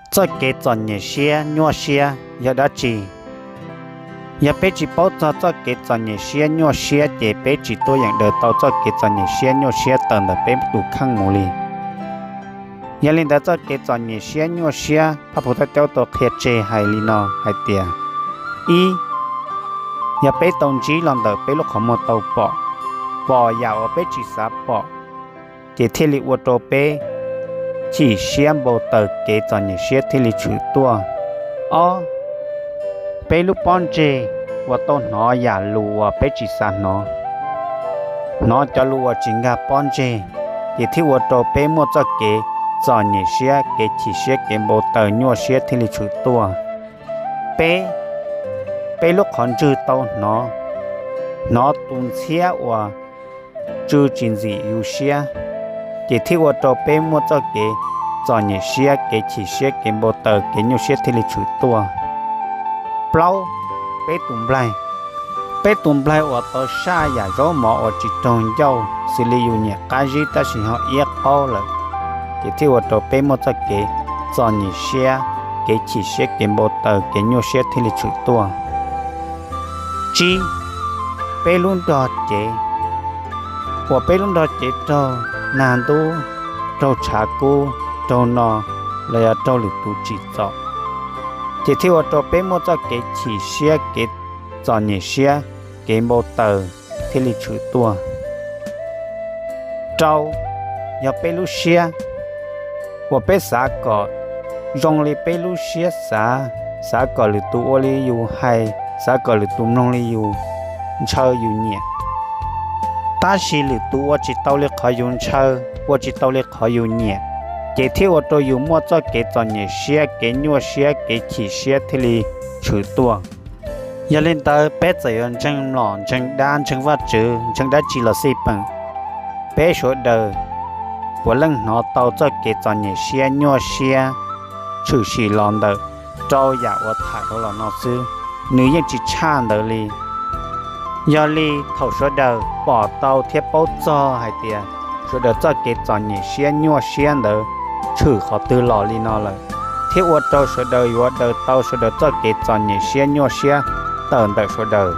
Txoj kev txom nyem siab nyuaj siab yog dab tsi? Yog peb tsis paub txog txoj kev txom nyem siab nyuaj siab ces peb tsis tuaj yeem daws tau txoj kev txom nyem siab nyuaj siab tawm ntawm peb tus kheej mus li. Yog li ntawd txoj kev txom nyem siab nyuaj siab Phaj Phuv Thaj Caub tau qhia tseg hais li no hais tias, ib, yog peb tau ntsib los ntawm peb lub qhov muag tau pom, pom yam uas peb tsis xav pom, ces thiaj li ua rau peb chim siab npau taws kev txom nyem siab thiaj li tshwm tuaj. Ob, peb lub pob ntseg uas tau hnov yam lus uas peb tsis xav hnov, hnov cov lus uas tsis nkag pob ntseg, ces thiaj ua rau peb muaj txoj kev txom nyem siab, kev chim siab, kev npau taws nyuaj siab thiaj li tshwm tuaj. Peb, peb lub qhov ntswg tau hnov, hnov tus ntxhiab uas tsw tsis ntxim yus siab, ces thiaj ua rau peb muaj txoj kev txom nyem siab, kev chim siab, kev npau taws, kev nyuaj siab thiaj li tshwm tuaj. Plaub, peb tus nplaig, peb tus nplaig uas tau saj yam zaub mov uas tsis raug ncauj xws li yus nyiam qab zib tab sis ho iab qaub lawm, ces thiaj ua rau peb muaj txoj kev txom nyem siab, kev chim siab, kev npau taws, kev nyuaj siab thiaj li tshwm tuaj. Tsib, peb lub nrog cev, uas peb lub nrog cev raug nag ntub, raug tshav kub, raug no, los yog raug lwm tus tsim txom, ces thiaj ua rau peb muaj txoj kev chim siab, kev txom nyem siab, kev npau taws thiaj li tshwm tuaj. Rau, yog peb lub siab, uas peb xav kom zoo li peb lub siab xav, xav kom lwm tus ua li yus hais, xav kom lwm tus mloog li yus, ntshaw yus nyiam, tab sis lwm tus ua tsis tau li qhov yus ntshaw, ua tsis tau li qhov yus nyiam, ces thiaj ua rau yus muaj txoj kev txom nyem siab, kev nyuaj siab, kev chim siab thiaj li tshwm tuaj. Yog li ntawd peb txawm yuav ntseeg mlom, ntseeg dab, ntseeg Vajtswv, ntseeg dab tsi los xij peem, peb sawv daws puav leej hnov tau txoj kev txom nyem siab nyuaj siab tshwm sim los ntawm rau yam uas tham dhau los no xwb, nws yeej tsis tshaj ntawd li. Yog li thaum sawv daws pom tau thiab paub txog hais tias sawv daws txoj kev txom nyem siab nyuaj siab ntawd tshwm qhov twg los li no lawm, thiab ua rau sawv daws yuav daws tau sawv daws txoj kev txom nyem siab nyuaj siab tawm ntawm sawv daws,